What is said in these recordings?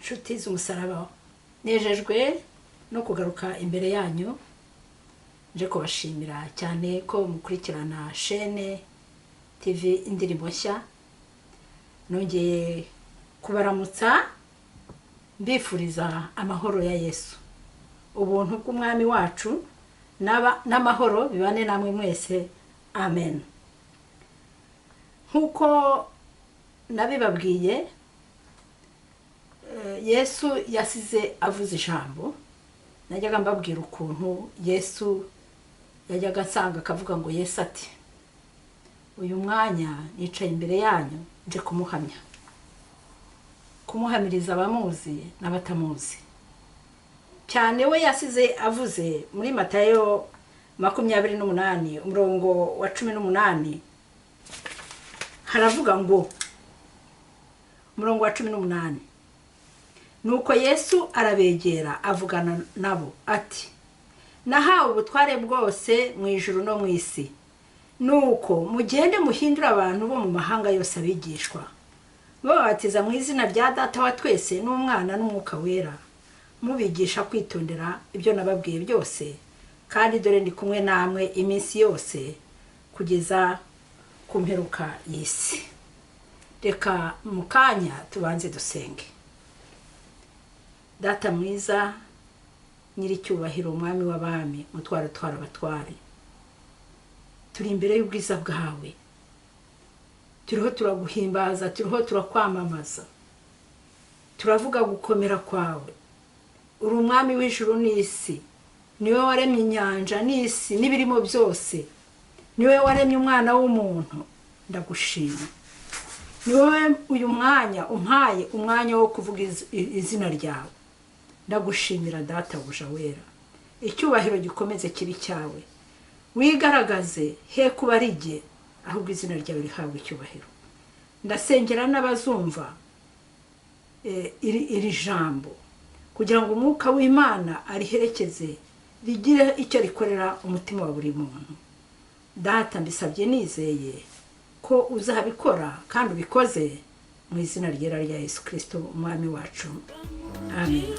Nshuti z'umusaraba, nejejwe no kugaruka imbere yanyu nje kubashimira cyane ko mukurikirana shene TV Indirimbo Nshya. Nongeye kubaramutsa mbifuriza amahoro ya Yesu, ubuntu bw'umwami wacu n'amahoro bibane namwe mwese, amen. Nkuko nabibabwiye, Yesu yasize avuze ijambo. Najyaga mbabwira ukuntu Yesu yajyaga ansanga akavuga ngo Yesu ati uyu mwanya nicaye imbere yanyu nje kumuhamya, kumuhamiriza abamuzi n'abatamuzi. Cyane we yasize avuze muri Matayo 28 umurongo wa 18, haravuga ngo umurongo wa 18, nuko Yesu arabegera avugana nabo ati nahawe ubutware bwose mu ijuru no mu isi, nuko mugende muhindure abantu bo mu mahanga yose abigishwa, bababatiza mu izina rya Data wa twese n'Umwana n'Umwuka Wera, mubigisha kwitondera ibyo nababwiye byose, kandi dore ndi kumwe namwe iminsi yose kugeza ku mperuka y'isi. Reka mu kanya tubanze dusenge. Data mwiza, nyiricyubahiro, umwami w'abami, mutware utwara abatware, turi imbere y'ubwiza bwawe, turiho turaguhimbaza, turiho turakwamamaza, turavuga gukomera kwawe. Uri umwami w'ijuru n'isi, niwe waremye inyanja n'isi n'ibirimo byose, niwe waremye umwana w'umuntu. Ndagushima, niwe uyu mwanya umpaye umwanya wo kuvuga izina ryawe. Ndagushimira Data buja wera, icyubahiro gikomeze kibi cyawe, wigaragaze he kuba ari jye, ahubwo izina ryawe rihabwe icyubahiro. Ndasengera n'abazumva iri jambo kugira ngo umwuka w'Imana ariherekeze, rigire icyo rikorera umutima wa buri muntu. Data mbisabye nizeye ko uzabikora kandi ubikoze mu izina ryera rya Yesu Kristo umwami wacu, amen.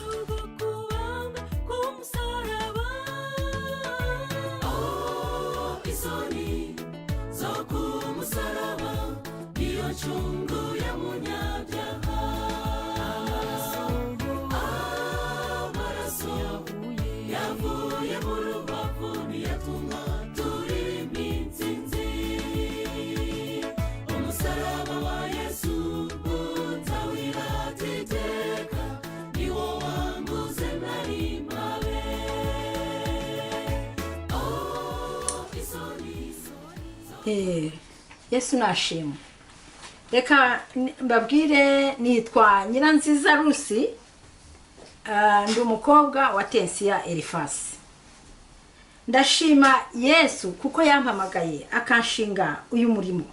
Yesu nashimwe. Reka mbabwire, nitwa Nyiranziza Rusi, ndi umukobwa wa Tensiya Elifasi. Ndashima Yesu kuko yampamagaye akanshinga uyu murimo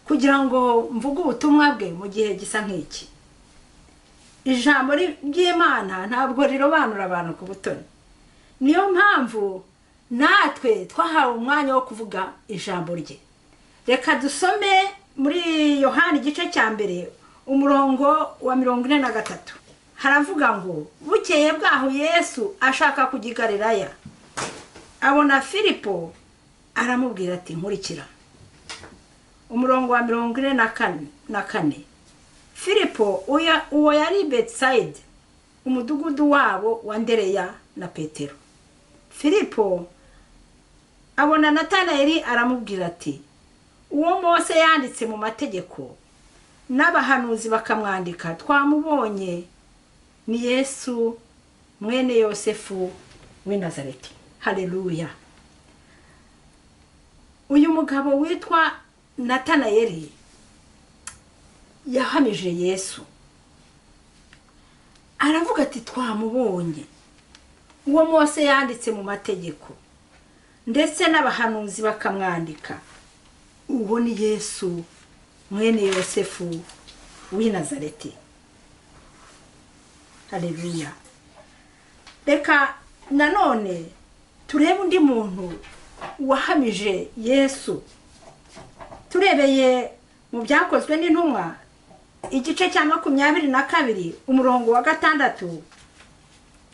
kugira ngo mvuge ubutumwa bwe mu gihe gisa nk'iki. Ijambo ry'Imana ntabwo rirobanura abantu ku butoni, niyo mpamvu natwe twahawe umwanya wo kuvuga ijambo rye. Reka dusome muri Yohana igice cya 1 umurongo wa 43, haravuga ngo bukeye bwaho Yesu ashaka kujya i Galilaya, abona Filipo aramubwira ati nkurikira. Umurongo wa 44, Filipo uwo yari Betsaida, umudugudu wabo wa Andereya na Petero. Filipo abona Natanayeli aramubwira ati uwo Mose yanditse mu mategeko n'abahanuzi bakamwandika twamubonye, ni Yesu mwene Yosefu w'i Nazareti. Haleluya. Uyu mugabo witwa Natanayeli yahamije Yesu, aravuga ati twamubonye, uwo Mose yanditse mu mategeko ndetse n'abahanuzi bakamwandika, uwo ni Yesu mwene Yosefu w'i Nazareti. Haleluya. Reka nanone turebe undi muntu wahamije Yesu. Turebeye mu byakozwe n'intumwa Igice cya 22 umurongo wa 6,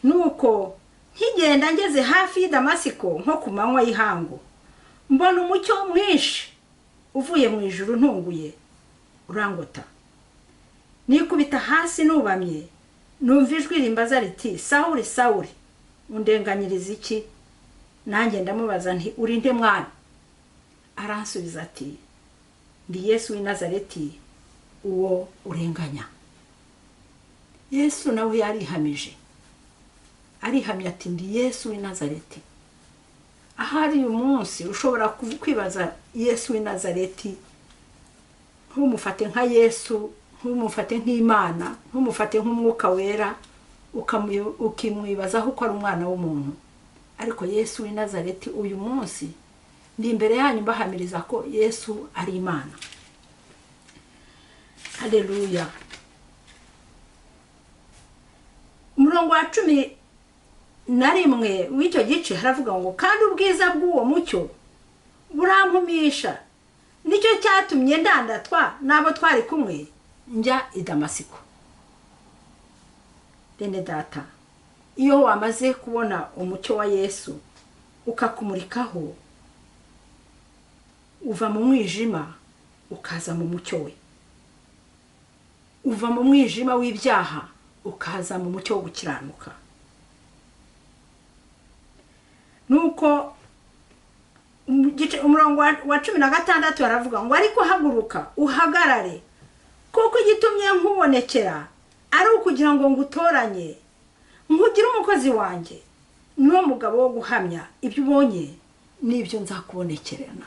nuko nkigenda ngeze hafi y'i Damasiko nko ku manywa y'ihangu, mbona umucyo mwinshi uvuye mu ijuru ntunguye urangota. Nikubita hasi nubamye, numva ijwi rimbaza riti, Sawuli, Sawuli, undenganyiriza iki? Nanjye ndamubaza nti, uri nde Mwami? Aransubiza ati, ndi Yesu w'i Nazareti uwo urenganya. Yesu nawe yarihamije, arihamya ati, ndi Yesu w'i Nazareti. Ahari uyu munsi ushobora kwibaza Yesu w'i Nazareti, ntumufate nka Yesu, ntumufate nk'Imana, ntumufate nk'Umwuka Wera, ukimwibazaho ko ari umwana w'umuntu. Ariko Yesu w'i Nazareti uyu munsi ndi imbere yanyu mbahamiriza ko Yesu ari Imana. Haleluya. Umurongo wa 11 w'icyo gice haravuga ngo, kandi ubwiza bw'uwo mucyo burampumisha, nicyo cyatumye ndandatwa n'abo twari kumwe njya i Damasiko. Bene data, iyo wamaze kubona umucyo wa Yesu ukakumurikaho, uva mu mwijima ukaza mu mucyo we, uva mu mwijima w'ibyaha ukaza mu mucyo wo gukiranuka. Nuko umurongo wa 16 aravuga ngo, ariko haguruka uhagarare, kuko igitumye nkubonekera ari ukugira ngo ngutoranye, nkugire umukozi wanjye n'uwo mugabo wo guhamya ibyo ubonye n'ibyo nzakubonekerana.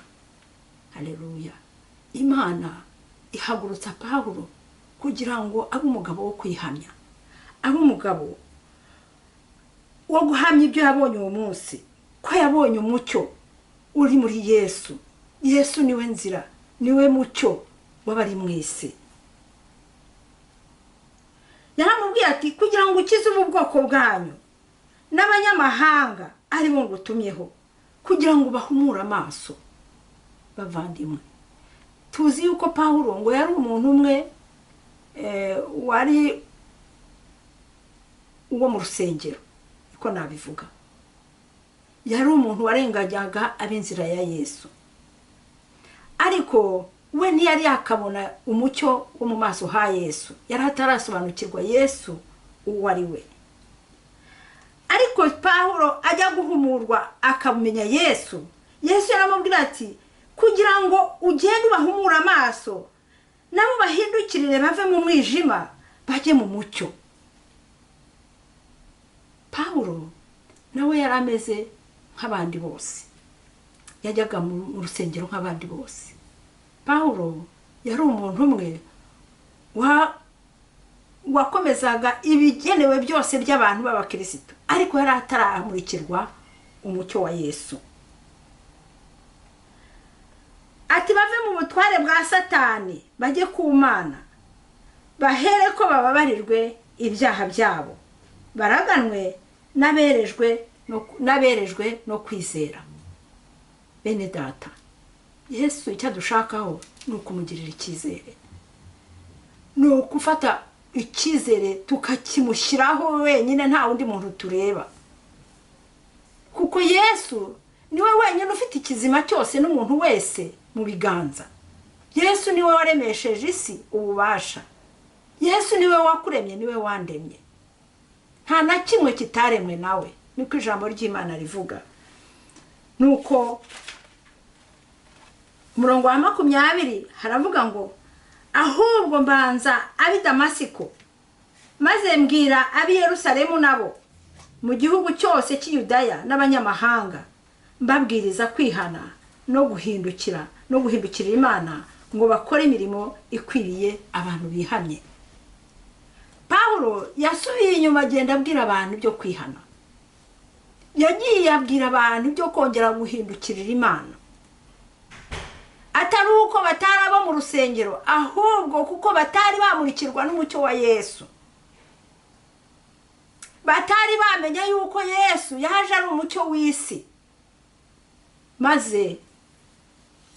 Haleluya. Imana ihagurutsa Pawulo kugira ngo abe umugabo wo kwihamya, abe umugabo wo guhamya ibyo yabonye uwo munsi, ko yabonye umucyo uri muri Yesu. Yesu niwe nzira, niwe mucyo w'abari mu isi. Yaramubwiye ati, kugira ngo ukize ubu bwoko bwanyu n'abanyamahanga ari bo ngutumyeho, kugira ngo bahumure amaso. Bavandimwe, tuzi yuko Pawulo ngo yari umuntu umwe wari uwo mu rusengero, niko nabivuga. Yari umuntu warengajyaga ab'inzira ya Yesu, ariko we ntiyari yakabona umucyo wo mu maso ha Yesu, yari atarasobanukirwa Yesu uwo ari we. Ariko Pawulo ajya guhumurwa akamenya Yesu, Yesu yaramubwira ati, kugira ngo ugende ubahumure amaso, nabo bahindukirire bave mu mwijima bajye mu mucyo. Pawulo nawe yari ameze nk'abandi bose, yajyaga mu rusengero nk'abandi bose. Pawulo yari umuntu umwe wakomezaga ibigenewe byose by'abantu b'abakristo, ariko yari ataramurikirwa umucyo wa Yesu. Ati, bave mu butware bwa Satani bajye ku Mana, bahere ko bababarirwe ibyaha byabo, baraganwe n'aberejwe no kwizera. Bene data, Yesu icyo adushakaho ni ukumugirira icyizere, ni ukufata icyizere tukakimushyiraho wenyine, nta wundi muntu tureba, kuko Yesu niwe wenyine ufite ikizima cyose n'umuntu wese mu biganza. Yesu niwe waremesheje isi ububasha, Yesu niwe wakuremye, niwe wandemye, nta na kimwe kitaremwe nawe, niko ijambo ry'Imana rivuga. Nuko umurongo wa 20 haravuga ngo, ahubwo mbanza ab'i Damasiko, maze mbwira ab'i Yerusalemu nabo mu gihugu cyose cy'Yudaya n'abanyamahanga, mbabwiriza kwihana no guhindukira no guhindukirira Imana, ngo bakore imirimo ikwiriye abantu bihamye. Pawulo yasubiye inyuma agenda abwira abantu ibyo kwihana, yagiye abwira abantu ibyo kongera guhindukirira Imana, atari uko batari abo mu rusengero, ahubwo kuko batari bamurikirwa n'umucyo wa Yesu, batari bamenya yuko Yesu yaje ari umucyo w'isi. Maze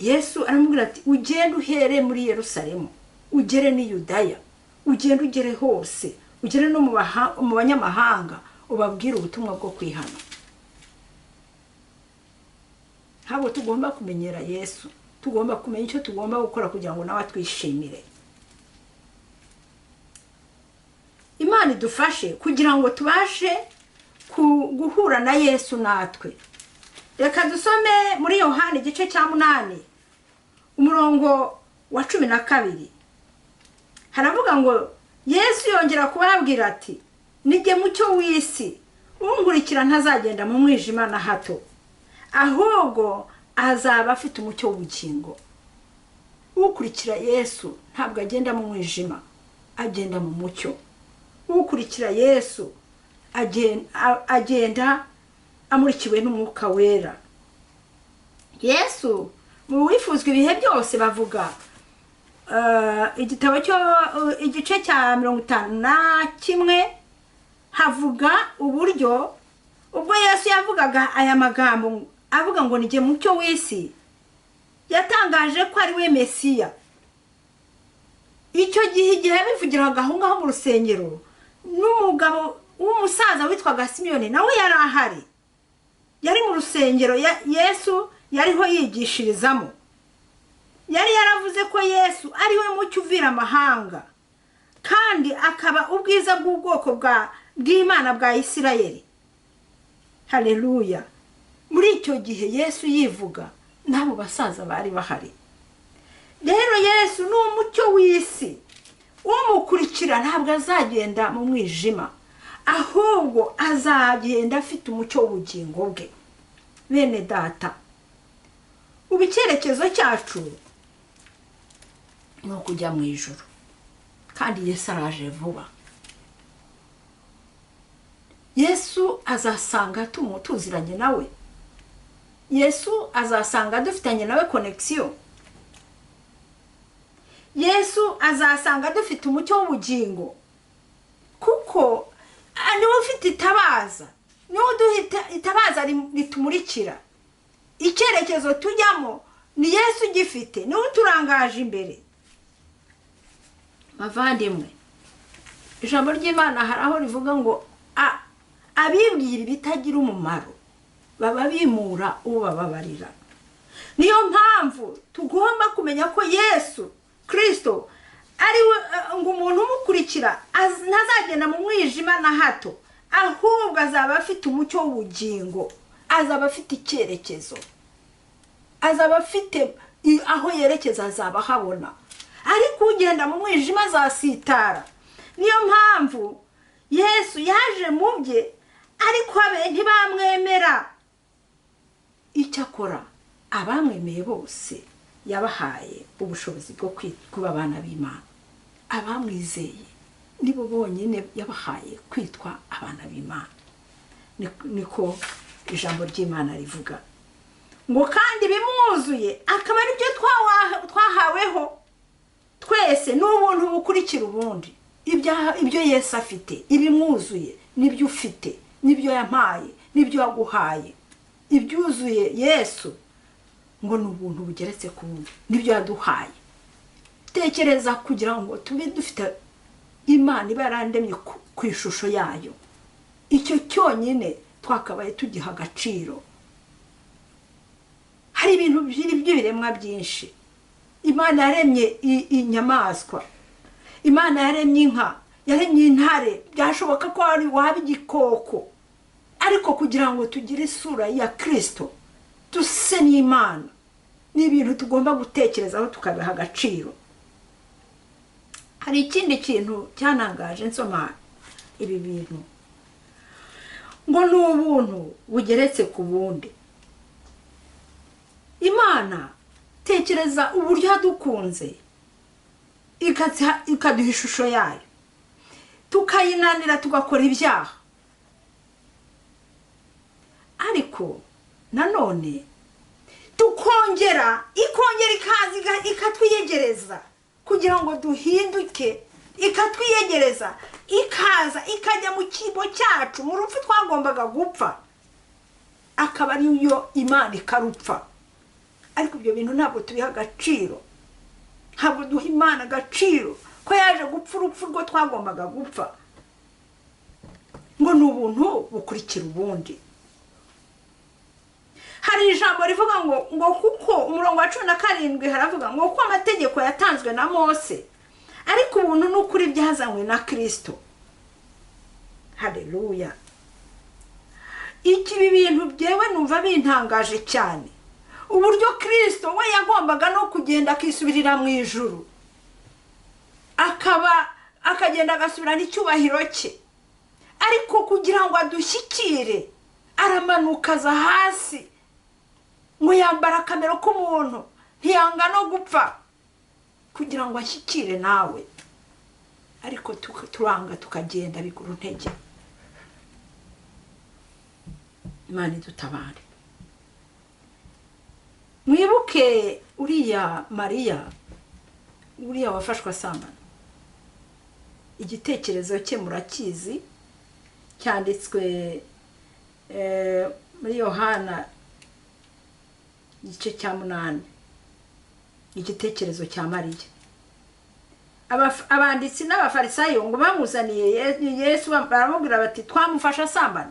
Yesu aramubwira ati, ugende uhere muri Yerusalemu, ugere n'i Yudaya, Ugende ugere hose, ugere no mu banyamahanga, ubabwire ubutumwa bwo kwihana. Ntabwo tugomba kumenyera Yesu, tugomba kumenya icyo tugomba gukora kugira ngo nawe atwishimire. Imana idufashe kugira ngo tubashe guhura na Yesu natwe. Reka dusome muri Yohana igice cya 8 umurongo wa 12. Haravuga ngo Yesu yongera kubabwira ati nijye mucyo w'isi, unkurikira ntazagenda mu mwijima na hato, ahubwo azaba afite umucyo w'ubugingo. Ukurikira Yesu ntabwo agenda mu mwijima, agenda mu mucyo. Ukurikira Yesu agenda amurikiwe n'umwuka wera. Yesu mu wifuzwa ibihe byose bavuga igitabo cyo igice cya 51 havuga uburyo ubwo Yesu yavugaga aya magambo avuga ngo nijye mucyo w'isi, yatangaje ko ari we Mesiya. Icyo gihe igihe bivugiraga aho ngaho mu rusengero, n'umugabo w'umusaza witwaga Simiyoni nawe yari ahari, yari mu rusengero Yesu yariho yigishirizamo. Yari yaravuze ko Yesu ari we mucyo uvira amahanga, kandi akaba ubwiza bw'ubwoko bw'Imana bwa Isirayeli. Haleluya. Muri icyo gihe Yesu yivuga n'abo basaza bari bahari. Rero Yesu ni umucyo w'isi, umukurikira ntabwo azagenda mu mwijima, ahubwo azagenda afite umucyo w'ubugingo bwe. Bene data, ubu icyerekezo cyacu ni ukujya mu ijuru, kandi Yesu araje vuba. Yesu azasanga tuziranye nawe. Yesu azasanga dufitanye nawe connection. Yesu azasanga dufite umucyo w'ubugingo, kuko niwe ufite itabaza, niwe uduha itabaza ritumurikira. Icyerekezo tujyamo ni Yesu ugifite, niwe uturangaje imbere. Bavandimwe, ijambo ry'Imana hari aho rivuga ngo abibwira ibitagira umumaro baba bimura ubababarira. Niyo mpamvu tugomba kumenya ko Yesu Kristo ari we, ngo umuntu umukurikira ntazagenda mu mwijima na hato, ahubwo azaba afite umucyo w'ubugingo, azaba afite icyerekezo, azaba afite aho yerekeza, azaba ahabona. Ariko ugenda mu mwijima azasitara. Niyo mpamvu Yesu yaje mu bye, ariko abe ntibamwemera. Icyakora abamwemeye bose yabahaye ubushobozi bwo kuba abana b'Imana. Abamwizeye nibo bonyine yabahaye kwitwa abana b'Imana. Niko ijambo ry'Imana rivuga ngo kandi bimwuzuye akaba ari byo twahaweho twese, n'ubuntu bukurikira ubundi. Ibyo Yesu afite, ibimwuzuye nibyo ufite, nibyo yampaye, nibyo yaguhaye. Ibyuzuye Yesu ngo ni ubuntu bugeretse ku bundi, nibyo yaduhaye. Tekereza kugira ngo tube dufite Imana iba yarandemye ku ishusho yayo, icyo cyonyine twakabaye tugiha agaciro. Hari ibintu by'ibiremwa byinshi. Imana yaremye inyamaswa, Imana yaremye inka, yaremye intare, byashoboka ko waba igikoko, ariko kugira ngo tugire isura ya Kristo, duse n'Imana, ni ibintu tugomba gutekerezaho tukabiha agaciro. Hari ikindi kintu cyanangaje nsoma ibi bintu, ngo ni ubuntu bugeretse ku bundi. Imana, tekereza uburyo yadukunze, ikaduha ishusho yayo, tukayinanira tugakora ibyaha. Ariko nanone tukongera, ikongera ikaza ikatwiyegereza kugira ngo duhinduke, ikatwiyegereza, ikaza ikajya mu kibo cyacu, mu rupfu twagombaga gupfa, akaba ariyo Imana ikarupfa. Ariko ibyo bintu ntabwo tubiha agaciro, ntabwo duha Imana agaciro ko yaje gupfa urupfu rwo twagombaga gupfa. Ngo ni ubuntu bukurikira ubundi. Hari ijambo rivuga ngo kuko umurongo wa 17 haravuga ngo ko amategeko yatanzwe na Mose, ariko ubuntu n'ukuri byazanywe na Kristo. Haleluya. Iki bintu byewe numva bintangaje cyane, uburyo Kristo we yagombaga no kugenda akisubirira mu ijuru, akaba akagenda agasubirana icyubahiro cye, ariko kugira ngo adushyikire aramanuka aza hasi, ngo yambara akamero k'umuntu, ntiyanga no gupfa kugira ngo ashyikire nawe. Ariko turanga tukagenda biguru ntege. Imana idutabare. Mwibuke uriya Mariya, uriya wafashwe asambana. Igitekerezo cye murakizi, cyanditswe muri Yohana igice cya 8, igitekerezo cya Mariya. Abanditsi n'abafarisayo ngo bamuzaniye Yesu, baramubwira bati twamufasha asambana.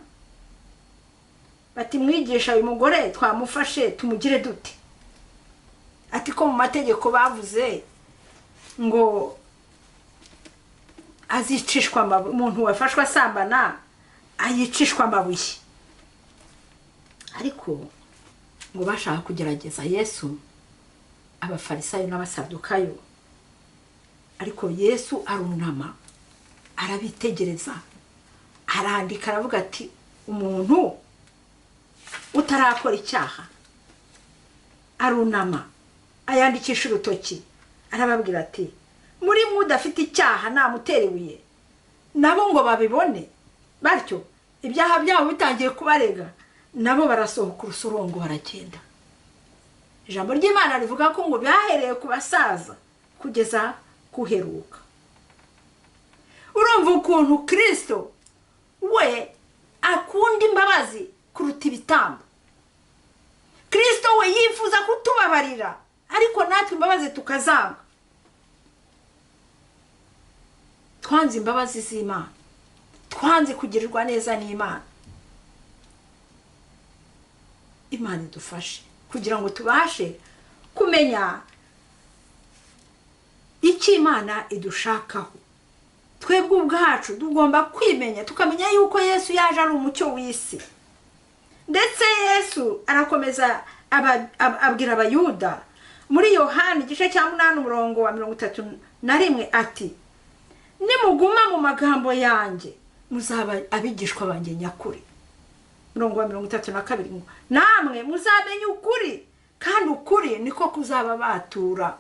Bati mwigisha, uyu mugore twamufashe tumugire dute? Ati ko mu mategeko bavuze ngo azicishwa amabuye, umuntu wafashwe asambana ayicishwa amabuye. Ariko ngo bashaka kugerageza Yesu, abafarisayo n'abasadukayo. Ariko Yesu arunama arabitegereza, arandika, aravuga ati umuntu utarakora icyaha arunama ayandikisha urutoki, arababwira ati muri mwe udafite icyaha namutera ibuye. Nabo ngo babibone batyo, ibyaha byabo bitangiye kubarega, nabo barasohoka urusorongo baragenda. Ijambo ry'Imana rivuga ko ngo byahereye ku basaza kugeza kuheruka. Urumva ukuntu Kristo we akunda imbabazi kuruta ibitambo. Kristo we yifuza kutubabarira, ariko natwe imbabazi tukazanga. Twanze imbabazi z'Imana, twanze kugirirwa neza n'Imana. Imana idufashe kugira ngo tubashe kumenya icyo Imana idushakaho. Twebwe ubwacu tugomba kwimenya, tukamenya yuko Yesu yaje ari umucyo w'isi. Ndetse Yesu arakomeza abwira Abayuda muri Yohana igice cya 8 umurongo wa 31 ati nimuguma mu magambo yanjye muzaba abigishwa banjye nyakuri. Umurongo wa 32 ngo namwe muzamenya ukuri, kandi ukuri niko kuzaba batura.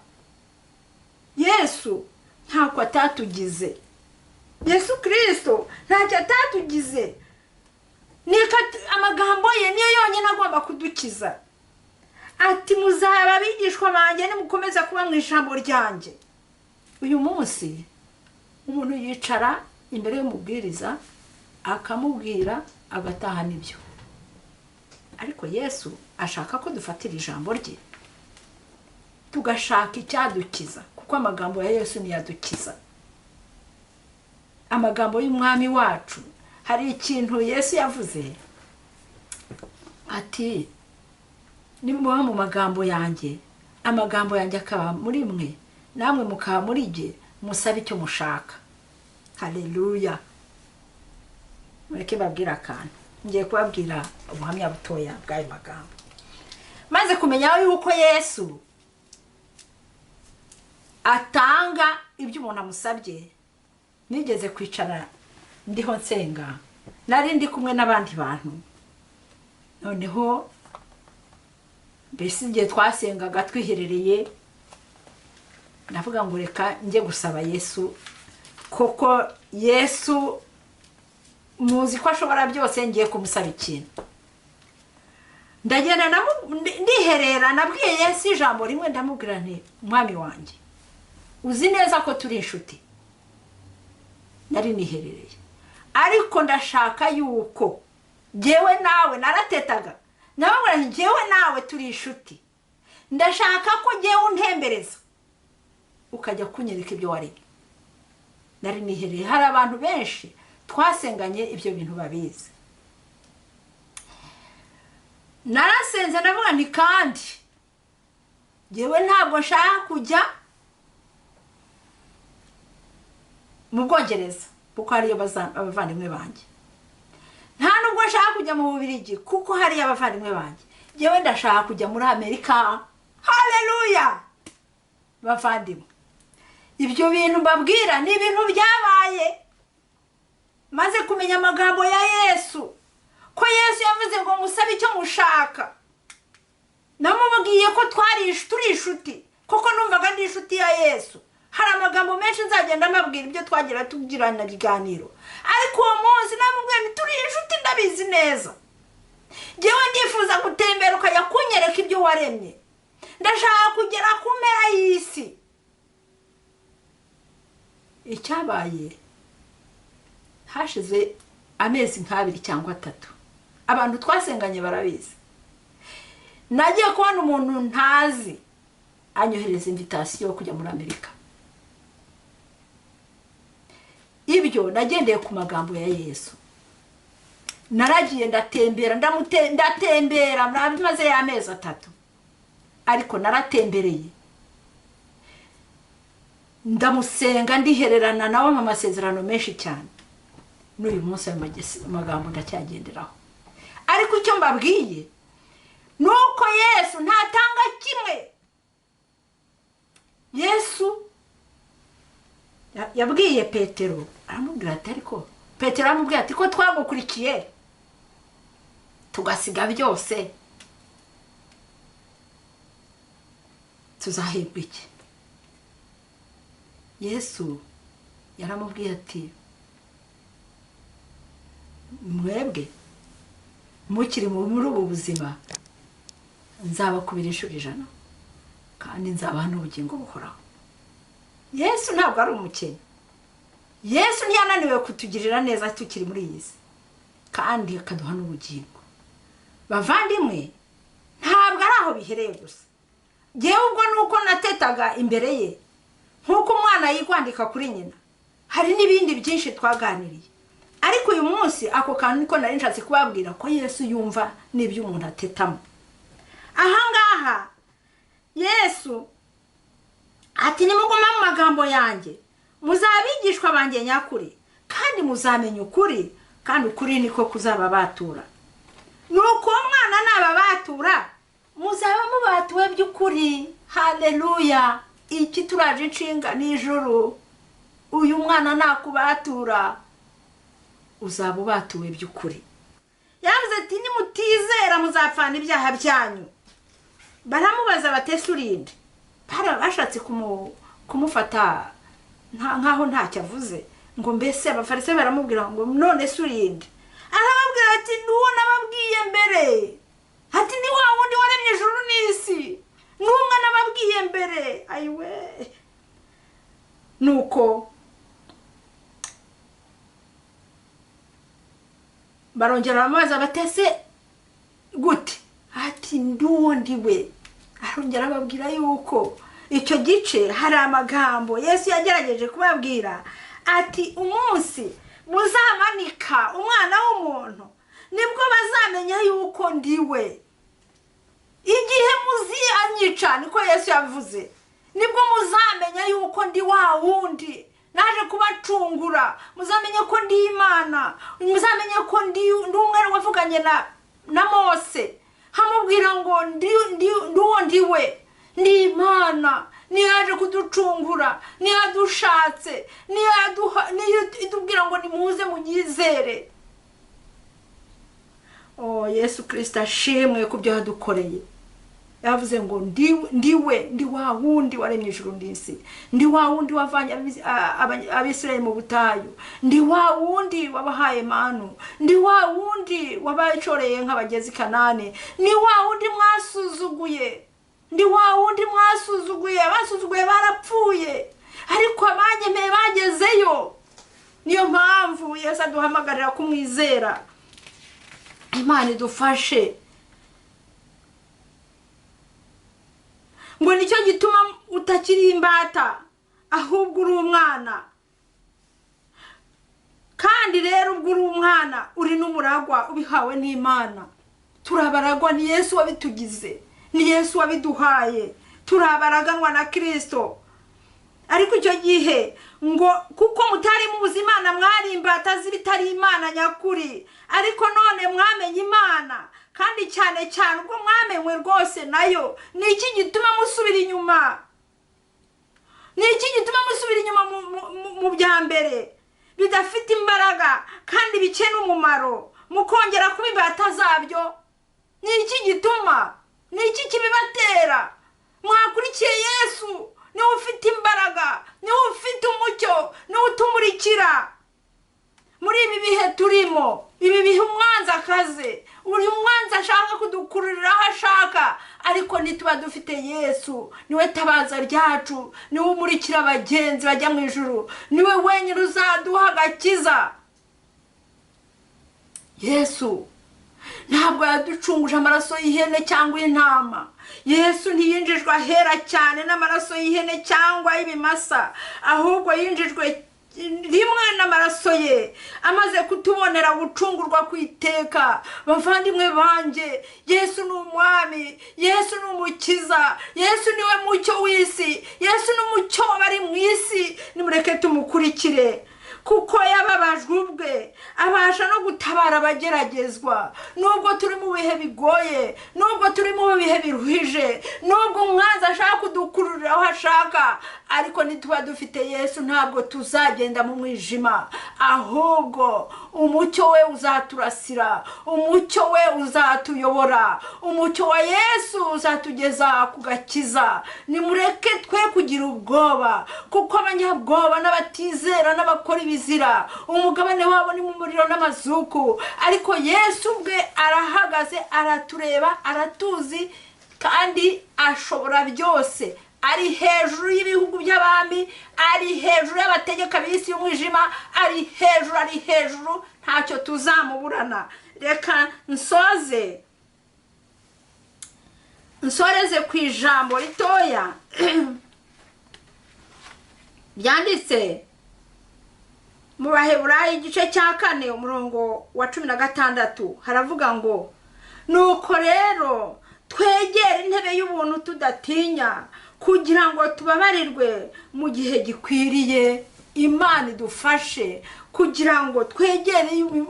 Yesu ntako atatugize. Yesu Kristo ntacyo atatugize. Nika amagambo ye niyo yonyine agomba kudukiza. Ati muzaba abigishwa banjye nimukomeza kuba mu ijambo ryanjye. Uyu munsi umuntu yicara imbere y'umubwiriza akamubwira agatahana ibyo. Ariko Yesu ashaka ko dufatira ijambo rye, tugashaka icyadukiza, kuko amagambo ya Yesu niyadukiza. Amagambo y'umwami wacu, hari ikintu Yesu yavuze ati nimuba mu magambo yanjye, amagambo yanjye akaba muri mwe, namwe mukaba muri jye, musabe icyo mushaka. Haleluya. Mureke babwira akantu. Ngiye kubabwira ubuhamya butoya bw'ayo magambo. Maze kumenya yuko Yesu atanga ibyo umuntu amusabye, nigeze kwicara ndiho nsenga, nari ndi kumwe n'abandi bantu. Noneho mbese igihe twasengaga twiherereye, ndavuga ngo reka njye gusaba Yesu, kuko Yesu muzi ko ashobora byose, ngiye kumusaba ikintu. Ndagenda ndiherera, nabwiye Yesu ijambo rimwe, ndamubwira nti mwami wanjye, uzi neza ko turi inshuti. Nari niherereye, ariko ndashaka yuko jyewe nawe, naratetaga ndamubwira nti jyewe nawe turi inshuti, ndashaka ko jyewe untembereza ukajya kunyereka ibyo waremye. Nari nihereye, hari abantu benshi twasenganye ibyo bintu babizi. Narasenze ndavuga nti kandi yewe ntabwo nshaka kujya mu Bwongereza kuko hariyo abavandimwe banjye, nta nubwo nshaka kujya mu Bubiligi kuko hariyo abavandimwe banjye, yewe ndashaka kujya muri Amerika. Haleluya! Bavandimwe, ibyo bintu mbabwira ni ibintu byabaye maze kumenya amagambo ya Yesu, ko Yesu yavuze ngo musabe icyo mushaka. Namubwiye ko turi inshuti, kuko numvaga ndi inshuti ya Yesu. Hari amagambo menshi nzagenda mbabwira ibyo twagira tugirana ibiganiro, ariko uwo munsi namubwiye nti turi inshuti, ndabizi neza. Njyewe ndifuza gutembera ukajya kunyereka ibyo waremye, ndashaka kugera ku mpera y'isi. Icyabaye, hashize amezi nk'abiri cyangwa atatu, abantu twasenganye barabizi, nagiye kubona umuntu ntazi anyohereza invitation yo kujya muri Amerika. Ibyo nagendeye ku magambo ya Yesu. Naragiye ndatembera, ndatembera maze y'amezi atatu, ariko naratembereye, ndamusenga, ndihererana nawe mu masezerano menshi cyane. N'uyu munsi ayo magambo ndacyagenderaho. Ariko icyo mbabwiye nuko Yesu ntatanga kimwe. Yesu yabwiye Petero, aramubwira ati, ariko Petero aramubwira ati ko twagukurikiye tugasiga byose tuzahembwa iki? Yesu yaramubwiye ati mwebwe mukiri muri ubu buzima nzabakubira inshuro 100 kandi nzabaha n'ubugingo buhoraho. Yesu ntabwo ari umukene. Yesu ntiyananiwe kutugirira neza tukiri muri iyi si, kandi akaduha n'ubugingo. Bavandimwe, ntabwo ari aho bihereye gusa. Njyewe ubwo nuko natetaga imbere ye nk'uko umwana yikwandika kuri nyina, hari n'ibindi byinshi twaganiriye. Ariko uyu munsi ako kantu niko nari nshatse kubabwira ko Yesu yumva n'ibyo umuntu atetamo. Ahangaha Yesu ati nimuguma mu magambo yanjye muzabigishwa banjye nyakuri, kandi muzamenya ukuri, kandi ukuri niko kuzababatura. Nuko umwana nababatura muzaba mubatuwe by'ukuri. Haleluya! Iki turaje inshinga n'ijuru, uyu mwana nakubatura uzaba ubatuwe by'ukuri. Yavuze ati nimutizera muzapfana ibyaha byanyu. Baramubaza bati urinde? Bashatse kumufata nkaho ntacyo avuze, ngo mbese abafarisayo baramubwira ngo none se urinde? Arababwira ati n'uwo nababwiye mbere, ati ni wa wundi waremye ijuru n'isi, n'umwe nababwiye mbere. Ayiwe! Nuko barongera baramubaza batese gute? Ati nduwo ndiwe. Arongera ababwira yuko icyo gice hari amagambo Yesu yagerageje kubabwira ati umunsi muzamanika umwana w'umuntu nibwo bazamenya yuko ndiwe. Igihe muzianyica, niko Yesu yavuze, nibwo muzamenya yuko ndi wa wundi naje kubacungura, muzamenye ko ndi Imana, muzamenye ko ndi umwe wavuganye na Mose, hamubwira ngo ndi uwo ndiwe, ndi Imana, niyo yaje kuducungura, niyo yadushatse, niyo itubwira ngo nimuze munyizere. Oh, Yesu Kristo ashimwe ku byo yadukoreye. Yavuze ngo ndiwe, ndi wa wundi waremye ijuru n'isi, ndi wa wundi wavanye Abisirayeli mu butayu, ndi wa wundi wabahaye manu, ndi wa wundi wabacoreye nk'abagezi Kanani, ni wa wundi mwasuzuguye, ndi wa wundi mwasuzuguye, abasuzuguye barapfuye, ariko abanyemeye bagezeyo. Niyo mpamvu Yesu aduhamagarira kumwizera. Imana idufashe. Ngo nicyo gituma utakiri imbata ahubwo uri umwana. Kandi rero ubwo uri umwana uri n'umuragwa ubihawe n'Imana. Turabaragwa, ni Yesu wabitugize, ni Yesu wabiduhaye, turabaraganwa na Kristo. Ariko icyo gihe ngo kuko mutari muzi Imana mwari imbata z'ibitari Imana nyakuri, ariko none mwamenye Imana, kandi cyane cyane ubwo mwamenywe rwose nayo, ni iki gituma musubira inyuma? Ni iki gituma musubira inyuma mu bya mbere bidafite imbaraga kandi bikena umumaro, mukongera kuba imbata zabyo? Ni iki gituma? Ni iki kibibatera? Mwakurikiye Yesu, niwe ufite imbaraga, niwe ufite umucyo, niwe utumurikira muri ibi bihe turimo. Ibi bihe umwanzi akaze, uri umwanzi ashaka kudukururira aho ashaka, ariko nituba dufite Yesu, niwe tabaza ryacu, niwe umurikira abagenzi bajya mu ijuru, niwe wenyine uzaduha agakiza. Yesu ntabwo yaducunguje amaraso y'ihene cyangwa intama. Yesu ntiyinjijwe ahera cyane n'amaraso y'ihene cyangwa y'ibimasa, ahubwo yinjijwe rimwe n'amaraso ye, amaze kutubonera gucungurwa ku iteka. Bavandimwe banjye, Yesu ni umwami, Yesu ni umukiza, Yesu niwe mucyo w'isi, Yesu ni umucyo w'abari mu isi. Nimureke tumukurikire, kuko yababajwe ubwe, abasha no gutabara abageragezwa. Nubwo turi mu bihe bigoye, nubwo turi mu bihe biruhije, nubwo umwanzi ashaka kudukururira aho ashaka, ariko nituba dufite Yesu ntabwo tuzagenda mu mwijima, ahubwo umucyo we uzaturasira, umucyo we uzatuyobora, umucyo wa Yesu uzatugeza ku gakiza. Nimureke twe kugira ubwoba, kuko abanyabwoba n'abatizera n'abakora ibizira, umugabane wabo ni mu muriro n'amazuku. Ariko Yesu ubwe arahagaze, aratureba, aratuzi, kandi ashobora byose. Ari hejuru y'ibihugu by'abami, ari hejuru y'abategeka b'isi y'umwijima, ari hejuru, ari hejuru, ntacyo tuzamuburana. Reka nsoze, nsoreze ku ijambo ritoya byanditse mu Baheburayo igice cya 4 umurongo wa 16. Haravuga ngo nuko rero twegere intebe y'ubuntu tudatinya, kugira ngo tubabarirwe mu gihe gikwiriye. Imana idufashe kugira ngo twegere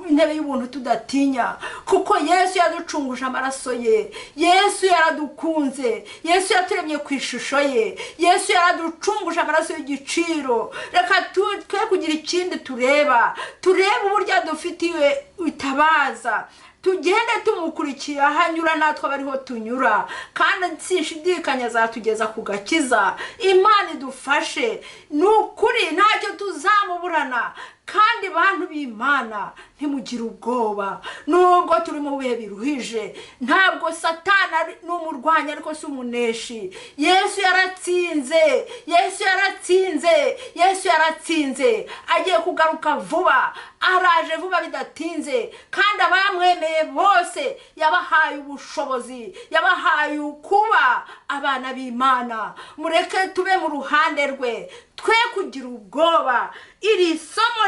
intebe y'ubuntu tudatinya, kuko Yesu yaducunguje amaraso ye, Yesu yaradukunze, Yesu yaturemye ku ishusho ye, Yesu yaraducunguje amaraso y'igiciro. Reka twe kugira ikindi tureba, turebe uburyo adufitiye itabaza, tugende tumukurikiye ahanyura natwe abariho tunyura, kandi sinshidikanya azatugeza ku gakiza. Imana idufashe, ni ukuri ntacyo tuzamuburana. Kandi bantu b'Imana, ntimugire ubwoba nubwo turi mu bihe biruhije. Ntabwo Satani ni umurwanya, ariko si umuneshi. Yesu yaratsinze, Yesu yaratsinze, Yesu yaratsinze. Agiye kugaruka vuba, araje vuba bidatinze. Kandi abamwemeye bose yabahaye ubushobozi, yabahaye kuba abana b'Imana. Mureke tube mu ruhande rwe, twe kugira ubwoba. Iri somo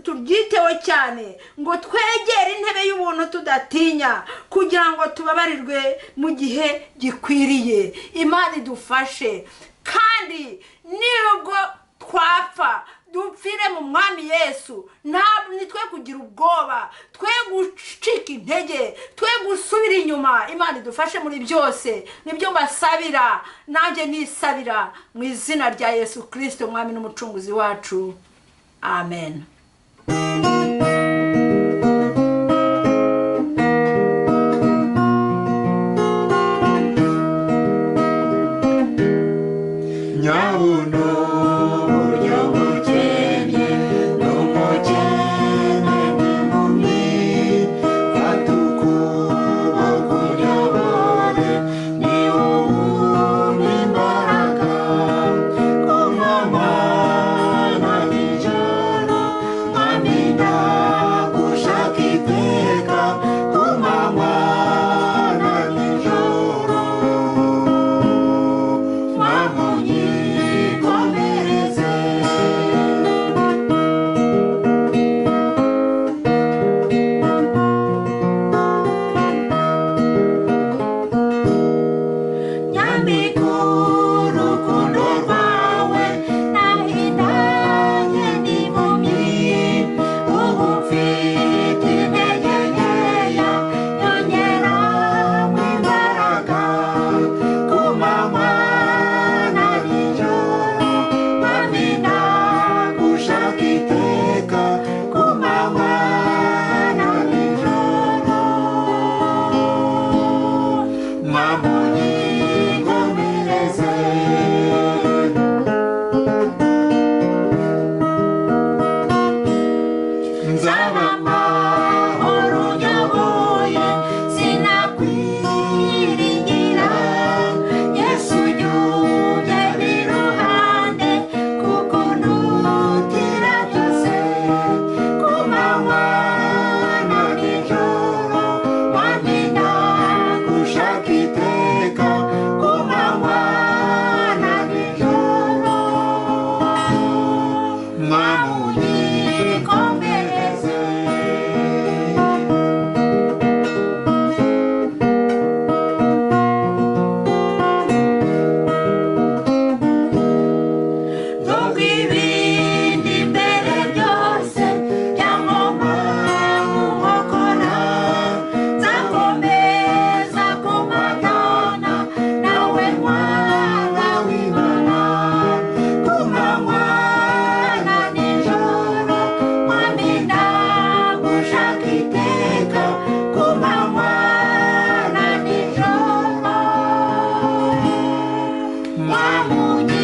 turyiteho cyane, ngo twegere intebe y'ubuntu tudatinya, kugira ngo tubabarirwe mu gihe gikwiriye. Imana idufashe, kandi nubwo twapfa dupfire mu mwami Yesu. Nitwe kugira ubwoba, twe gucika intege, twe gusubira inyuma. Imana idufashe muri byose. Nibyo mbasabira, nanjye nisabira mu izina rya Yesu Kristo umwami n'umucunguzi wacu. Amen. Imbaraga, kumamana nijoro. Wa munyana.